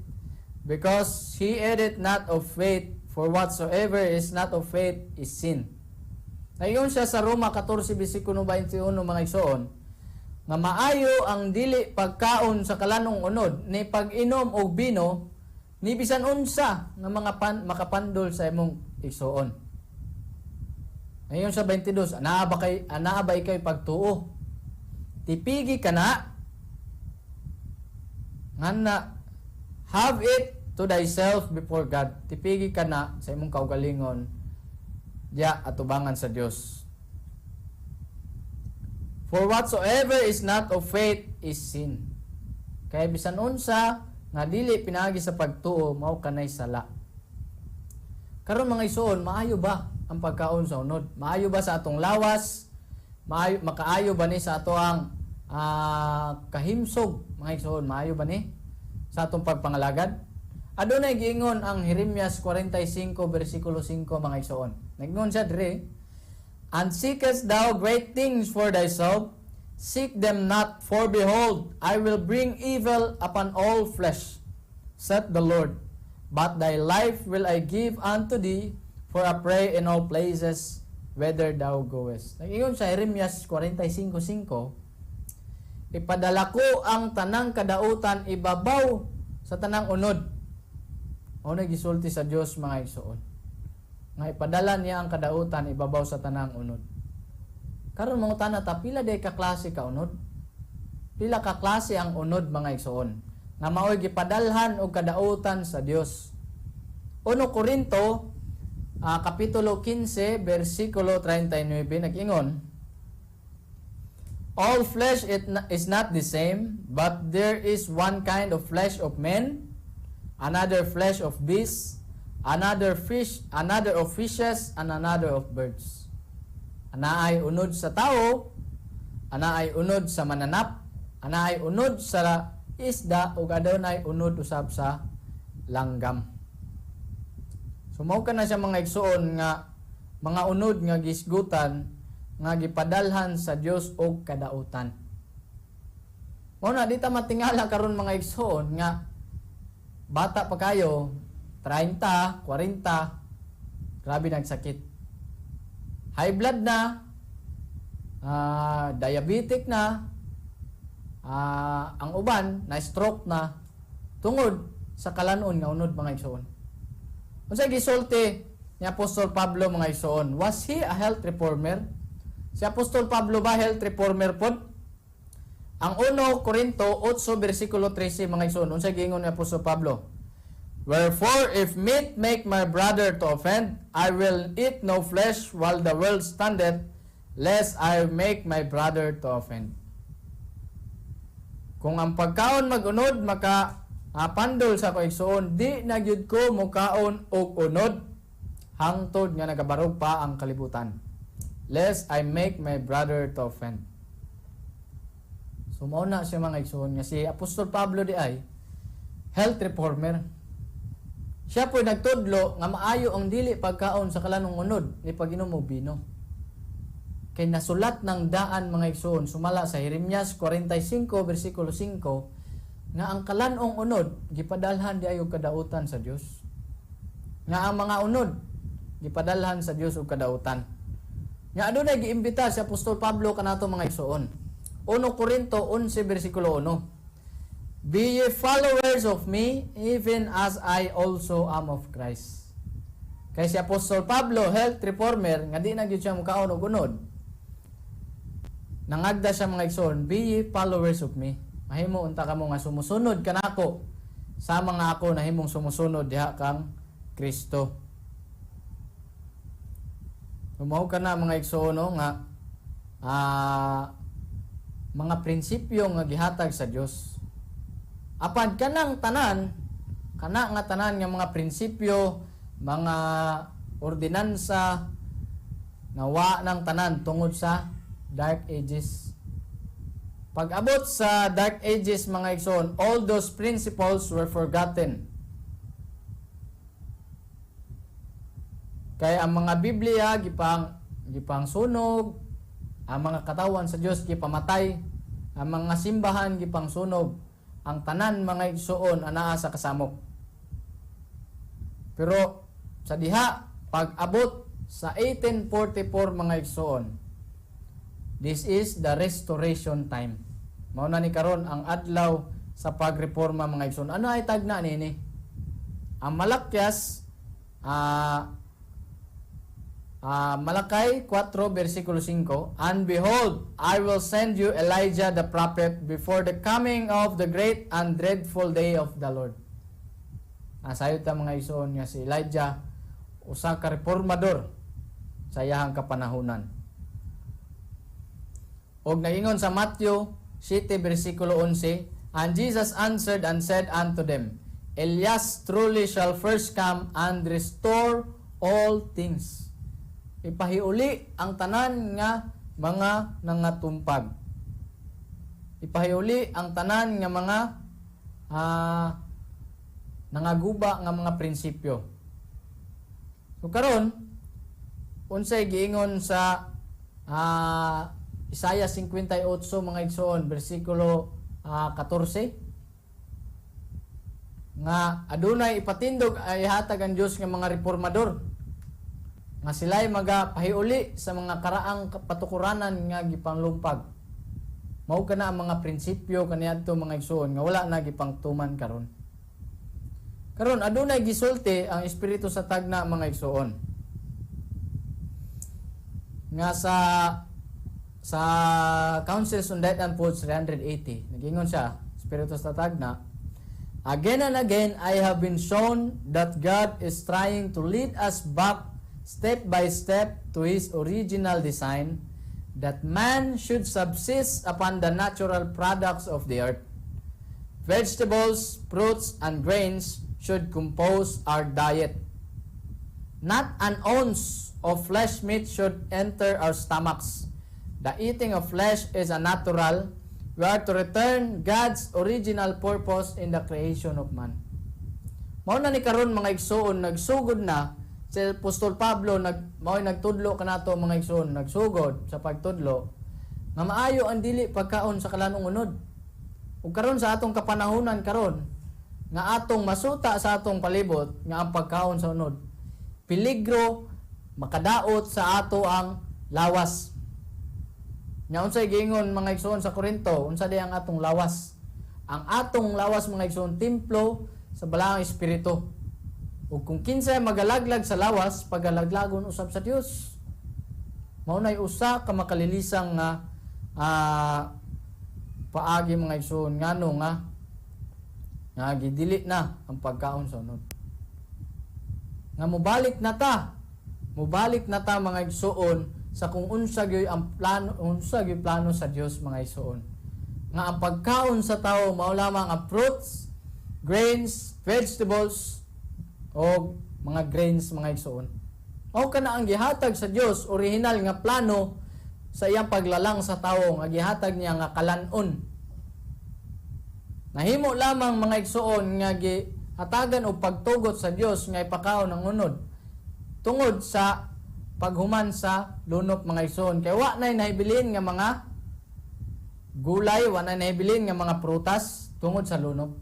because he ate not of faith, for whatsoever is not of faith is sin." Naingon siya sa Roma 14 versikulo 21, mga igsoon, nga maayo ang dili pagkaon sa kalan-ong unod ni pag-inom og bino ni bisan unsa nga mga makapandol sa imong igsoon. Ngayon sa 22, anaa ba ikay pagtuo? Tipigi ka na nga have it to thyself before God. Tipigi ka na sa imong kaugalingon diya atubangan sa Dios. "For whatsoever is not of faith is sin." Kaya bisan unsa nga dili pinaagi sa pagtuo, mao kanay sala. Karon, mga igsoon, maayo ba ang pagkaon sa unod? Maayo ba sa atong lawas? Maayo, makaayo ba ni sa ato ang kahimsog, mga igsoon? Maayo ba ni sa atong pagpangalagad? Adunay giingon ang Jeremias 45 versikulo 5, mga igsoon. Nagingon siya dire, "And seekest thou great things for thyself? Seek them not, for behold, I will bring evil upon all flesh, saith the Lord. But thy life will I give unto thee for a prey in all places whither thou goest." Nagingon sa Jeremias 45:5, ipadala ko ang tanang kadautan ibabaw sa tanang unod. Mao na gisulti sa Dios, mga igsoon, nga ipadala niya ang kadautan ibabaw sa tanang unod. Karon mangutana ta, pila day ka klase ka unod? Pila ka klase ang unod, mga igsoon, nga maoy gipadalhan og kadautan sa Dios? 1 Korinto kapitulo 15 bersikulo 39 nag-ingon, "All flesh is not the same, but there is one kind of flesh of men, another flesh of beasts, another fish, another of fishes, and another of birds." Anaay unod sa tao, anaay unod sa mananap, anaay unod sa isda, ug adunay unod usab sa langgam. So mao kana siya, mga igsoon, nga mga unod nga gisgutan nga gipadalhan sa Dios og kadautan. Mao na di ta matingala karon, mga igsoon, nga bata pa kayo, 30, 40, grabe nagsakit. High blood na, diabetic na, Ang uban na stroke na tungod sa kalanon nga unod, mga igsoon. Unsa gisulti ni Apostol Pablo, mga igsoon? Was he a health reformer? Si Apostol Pablo ba, health reformer pod? Ang 1 Corinto 8 versikulo 13, mga igsoon, unsa giingon ni Apostol Pablo? "Wherefore, if meat make my brother to offend, I will eat no flesh while the world standeth, lest I make my brother to offend." Kung ang pagkaon mag-unod maka pandol sa akong igsoon, di na gyud ko mukaon og unod hangtod nga nagabarog pa ang kalibutan. Lest I make my brother to offend. So mao na siya, mga igsoon, nga si Apostol Pablo di ay health reformer. Siya po nagtudlo nga maayo ang dili pagkaon sa kalanong unod ni pag-inom og bino. Kay nasulat ng daan, mga igsoon, sumala sa Jeremias 45 versikulo 5, nga ang kalanong unod gipadalhan di ay og kadautan sa Dios. Nga ang mga unod gipadalhan sa Dios og kadautan. Nga adunay giimbita si Apostol Pablo kanato, mga igsoon. 1 Corinto 11 versikulo 1. "Be ye followers of me, even as I also am of Christ." Kay si Apostol Pablo, health reformer, nga di na gyud siya mukaon og unod. Nangagda siya, mga igsoon, "Be ye followers of me." Mahimo unta kamo nga sumusunod kanako sa mga ako nahimong sumusunod diha kang Kristo. Mao ka na, mga igsoon, no, nga mga prinsipyo nga gihatag sa Dios. Apan kanang tanan, kana nga tanan nga mga prinsipyo, mga ordinansa, nawa ng tanan tungod sa Dark Ages. Pag abot sa Dark Ages, mga igsoon, all those principles were forgotten. Kaya ang mga Biblia gipang sunog, ang mga katawan sa Dios gipamatay, ang mga simbahan gipang sunog, ang tanan, mga igsoon, anaa sa kasamok. Pero sa diha pag abot sa 1844, mga igsoon, this is the restoration time. Mao na ni karon ang adlaw sa pagreforma, mga igsoon. Ano ay tagna nini? Ang Malakias Malakay 4 versikulo 5, "And behold, I will send you Elijah the prophet before the coming of the great and dreadful day of the Lord." Sayod ta, mga igsoon, nga si Elijah usa ka reformador sa iyahang kapanahunan. Og nagingon sa Matthew 7 versikulo 11, "And Jesus answered and said unto them, Elias truly shall first come and restore all things." Ipahiuli ang tanan nga mga nangatumpag. Ipahiuli ang tanan nga mga nangaguba nga mga prinsipyo. So karon, unsay giingon sa Isaiah 58, mga igsoon, bersikulo 14, nga adunay ipatindog ay hatag ang Dios nga mga reformador nga sila'y magapahiuli sa mga karaang patukuranan nga gipanglumpag. Mao kana ang mga prinsipyo kaniadto, mga igsoon, nga wala na gipangtuman karon. Karon, adunay gisulti ang espiritu sa tagna, mga igsoon, nga sa Councils on Diet and Foods 380, nagingon siya, espiritu sa tagna, "Again and again I have been shown that God is trying to lead us back step by step to His original design, that man should subsist upon the natural products of the earth. Vegetables, fruits, and grains should compose our diet. Not an ounce of flesh meat should enter our stomachs. The eating of flesh is unnatural. We are to return God's original purpose in the creation of man." Mao na ni karon, mga igsoon, nagsugod na si Apostol Pablo, mao'y nagtudlo kanato, mga igsoon, nagsugod sa pagtudlo nga maayo ang dili pagkaon sa kalanong unod. Ug karon sa atong kapanahunan karon nga atong masuta sa atong palibot nga ang pagkaon sa unod peligro, makadaot sa ato ang lawas. Nya unsay giingon, mga igsoon, sa Korinto, unsa di ang atong lawas? Ang atong lawas, mga igsoon, templo sa Balaang Espiritu. Ug kung kinsay magalaglag sa lawas, pagalaglagon usab sa Dios. Mao nay usa ka makalilisang nga paagi, mga igsoon, ngano nga nga gidili na ang pagkaon sa unod. Nga mobalik na ta. Mobalik na ta, mga igsoon, sa kung unsa gyud ang plano, unsa gyud plano sa Dios, mga igsoon. Nga ang pagkaon sa tao mao lamang ang fruits, grains, vegetables o mga grains, mga igsoon. Mao kana ang gihatag sa Dios, original nga plano sa iyang paglalang sa tawo nga gihatag niya nga kalan-on. Nahimo lamang, mga igsoon, nga gihatagan og pagtugot sa Dios nga ipakaon ang unod tungod sa paghuman sa lunop, mga igsoon, kay wa nay nahibilin nga mga gulay, wa nay nahibilin nga mga prutas tungod sa lunop.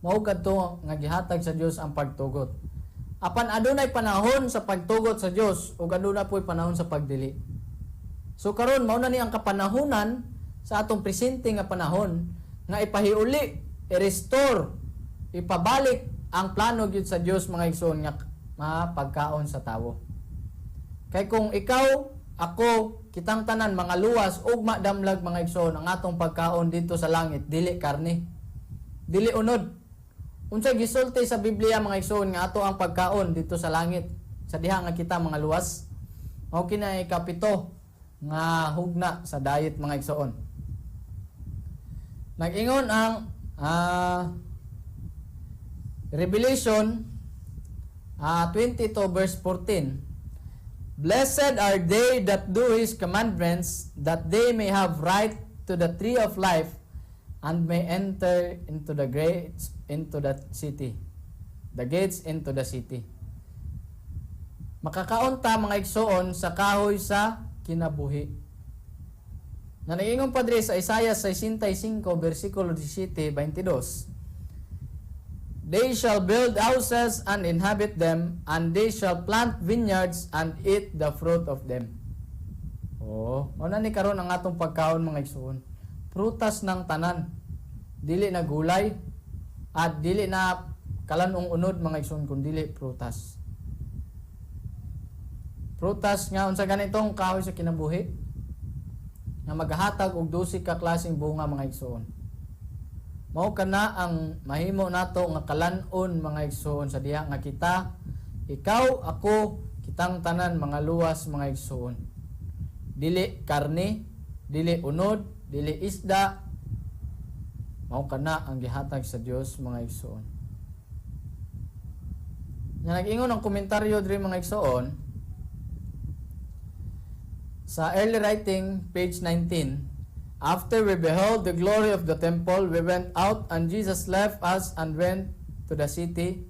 Mao kadto nga gihatag sa Dios ang pagtugot. Apan adunay panahon sa pagtugot sa Dios ug aduna po'y panahon sa pagdili. So karon mao na ni ang kapanahonan sa atong presente nga panahon nga ipahiuli, i-restore, ipabalik ang plano gyud sa Dios, mga igsoon, nga mapagkaon sa tawo. Kay kung ikaw, ako, kitang tanan mga luwas ugma damlag, mga igsoon, ang atong pagkaon dito sa langit dili karne. Dili unod. Unsa gisulti sa Biblia, mga igsoon, nga ato ang pagkaon dito sa langit sa diha nga kita mga luwas? Mao kina ikapito nga hugna sa diet, mga igsoon. Nag-ingon ang Revelation 22 verse 14, "Blessed are they that do His commandments, that they may have right to the tree of life and may enter into the gates into the city." The gates into the city. Makakaon ta, mga igsoon, sa kahoy sa kinabuhi. Na nag-ingon pa diri sa Isaiah 65 versikulo 17 22, "They shall build houses and inhabit them, and they shall plant vineyards and eat the fruit of them." Oh, mao na ni karon ang atong pagkaon, mga igsoon. Prutas ng tanan. Dili na gulay at dili na kalan-ong unod, mga igsoon, kun dili prutas. Prutas nga unsa ganitong kahoy sa kinabuhi nga maghatag og 12 ka klaseng bunga, mga igsoon. Mao kana ang mahimo nato nga kalan-on, mga igsoon, sa diha nga kita, ikaw, ako, kitang tanan mga luwas, mga igsoon. Dili karne, dili unod, dili isda, mao kana ang gihatag sa Dios, mga igsoon. Nga nag-ingon ang komentaryo diri, mga igsoon, sa early writing, page 19, "After we beheld the glory of the temple, we went out and Jesus left us and went to the city.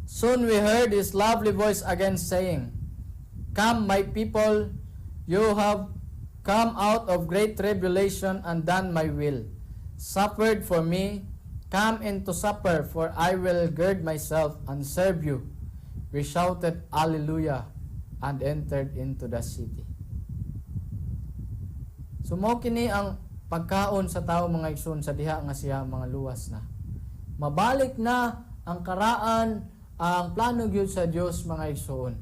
Soon we heard His lovely voice again saying, 'Come, my people, you have come out of great tribulation and done my will, suffered for me. Come into supper, for I will gird myself and serve you.' We shouted, 'Alleluia,' and entered into the city." So mao kini ang pagkaon sa tao, mga igsoon, sa diha nga siya mga luwas na. Mabalik na ang karaan, ang plano gyud sa Dios, mga igsoon.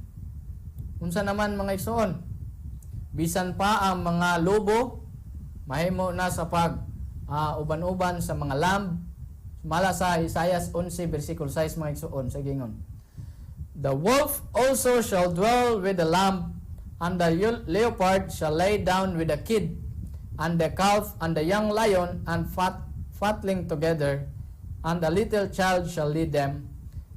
Unsa naman, mga igsoon? Bisan pa ang mga lobo mahimo na sa pag uban-uban sa mga lamb. Sumala sa Isaiah 11 versikulo 6, mga igsoon, sa gingon, "The wolf also shall dwell with the lamb, and the leopard shall lay down with the kid, and the calf and the young lion and fatling together, and the little child shall lead them.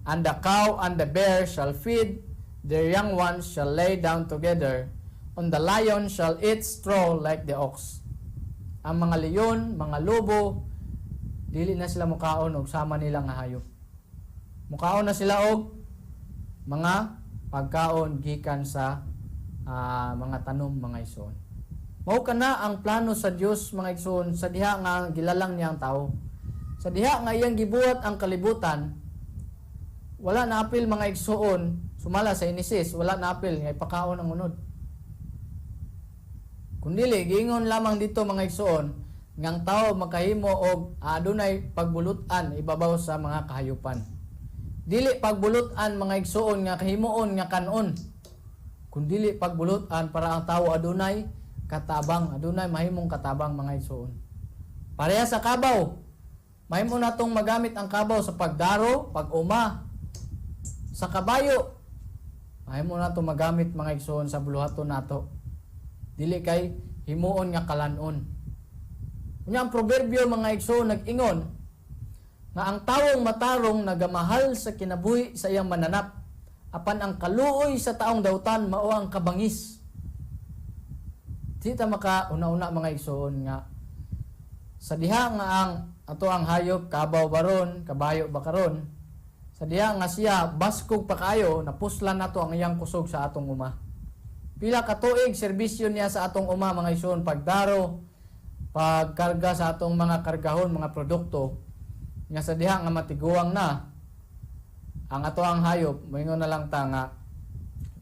And the cow and the bear shall feed, their young ones shall lay down together, and the lion shall eat straw like the ox." Ang mga leon, mga lobo, dili na sila mukaon og sama nila nga hayop. Mukaon na sila og mga pagkaon gikan sa mga tanom, mga igsoon. Mao kana ang plano sa Dios, mga igsoon, sa diha nga gilalang niya ang tao. Sa diha nga iyang gibuhat ang kalibutan, wala na apil, mga igsoon, sumala sa Genesis, wala na apil nga ipakaon ang unod. Kun dili, giingon lamang dito mga igsoon nga ang tao makahimo og adunay pagbulutan ibabaw sa mga kahayupan. Dili pagbulutan mga igsoon nga kahimuon nga kanon, kun dili pagbulutan para ang tao adunay katabang, adunay mahimong katabang mga igsoon. Pareha sa kabaw, mahimo natong magamit ang kabaw sa pagdaro, pag-uma. Sa kabayo, mahimo natong magamit mga igsoon sa buluhaton nato. Dili kay himuon nga kalanon. Unya ang proverbio mga igsoon nag-ingon nga ang tawong matarong nagamahal sa kinabuhi sa iyang mananap, apan ang kaluoy sa taong dautan mao ang kabangis. Di ta maka una-una mga igsoon nga sa diha nga ang ato ang hayop kabaw baron, kabayo ba karon, sa diha nga siya baskog pa kaayo, napuslan nato ang iyang kusog sa atong uma. Pila ka tuig serbisyo niya sa atong uma mga igsoon, pagdaro, pagkarga sa atong mga kargahon, mga produkto, nga sa diha nga matiguang na ang ato ang hayop, moingon na lang ta nga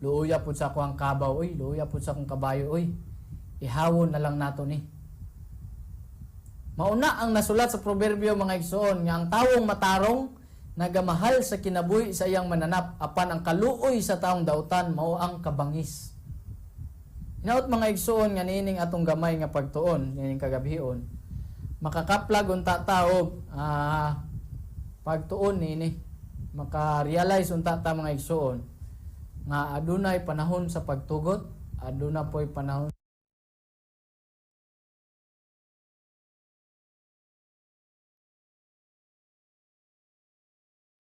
luoya pud sa akong kabaw, oy, luoya pud sa akong kabayo, oy, ihawon na lang nato ni. Mauna ang nasulat sa proverbio mga igsoon nga ang tawong matarong nagamahal sa kinabuhi sa iyang mananap, apan ang kaluoy sa taong dautan mao ang kabangis. Hinaot mga igsoon nga niining atong gamay nga pagtuon niining kagabhion, makakaplag unta ta og pagtuon niini, maka-realize unta ta mga igsoon nga adunay panahon sa pagtugot, aduna poy panahon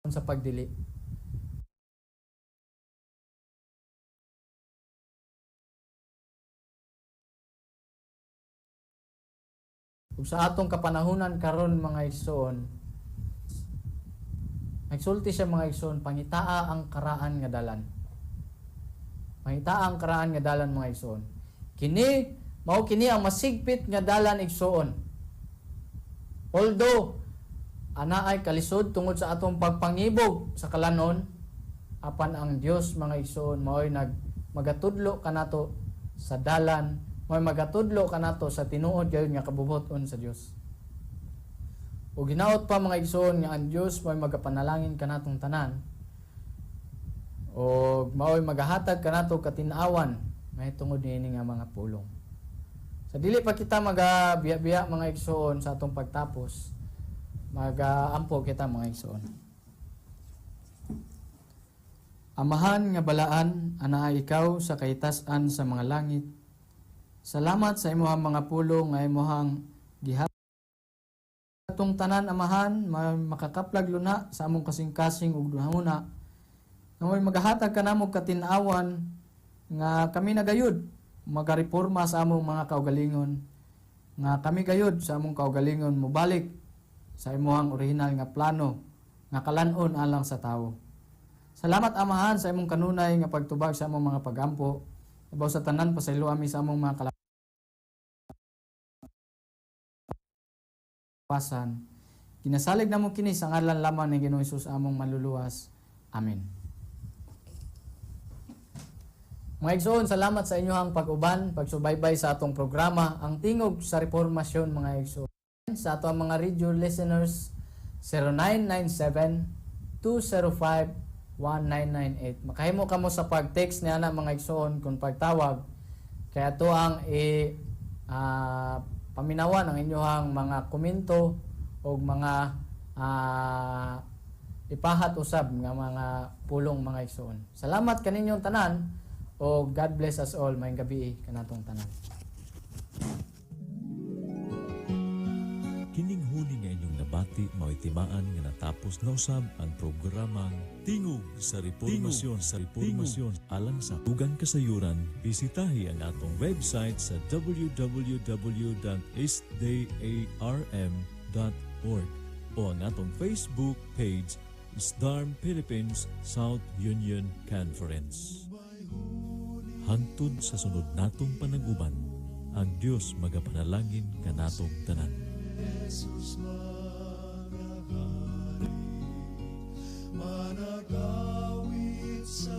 sa pagdili. Ug sa atong kapanahunan karon mga igsoon, nagsulti siya mga igsoon, pangitaa ang karaan nga dalan. Pangitaa ang karaan nga dalan mga igsoon. Kini mao kini ang masigpit nga dalan igsoon. Although ana ay kalisod tungod sa atong pagpangibog sa kalanon, apan ang Dios mga igsoon maoy nag magatudlo kanato sa dalan, maoy magatudlo kanato sa tinuod gayud nga kabubuton sa Dios. Ug hinaot pa mga igsoon nga ang Dios maoy magapanalangin kanatong tanan ug maoy magahatag kanato katin-awan mahitungod niini nga mga pulong. Sa dili pa kita magabiya-biya mga igsoon sa atong pagtapos, magaampo kita mga igsoon. Amahan nga balaan, anaa ikaw sa kahitasan sa mga langit. Salamat sa imuhang mga pulong nga imuhang gihatong tanan, Amahan, makakaplag luna sa among kasing-kasing ug dunahuna. Nga may magahatag ka namo katin-awan nga kami nagayud magareporma sa among mga kaugalingon, nga kami gayud sa among kaugalingon mobalik sa imuhang orihinal nga plano nga kalan-on alang sa tawo. Salamat Amahan sa imong kanunay nga pagtubag sa among mga pagampo. Ibaw sa tanan pasaylo ami sa among mga kalapasan. Ginasalig namo kini sa ngalan lamang ni Ginoong Hesus among manluluwas. Amen. Mga igsoon, salamat sa inyong pag-uban, pagsubaybay sa atong programa, ang Tingog sa Reformasyon, mga igsoon. Sa atong mga radio listeners, 0997-205-1998. Makahimo kamo sa pag-text niya na mga igsoon kung pagtawag. Kaya ito ang paminawan ang inyong mga komento o mga ipahat usab nga mga pulong mga igsoon. Salamat kaninyong tanan o God bless us all. Maayong gabi kanatong tanan. Kining huni nga inyong nabati mao'y timaan nga natapos na usab ang programang Tingog sa Reformasyon. Sa Reformasyon alang sa tugang kasayuran, bisitahi ang atong website sa www.sdarm.org o ang atong Facebook page SDARM Philippines South Union Conference. Hangtod sa sunod natong panag-uban, ang Dios magapanalangin kanatong tanan. Jesus managari, managawit sa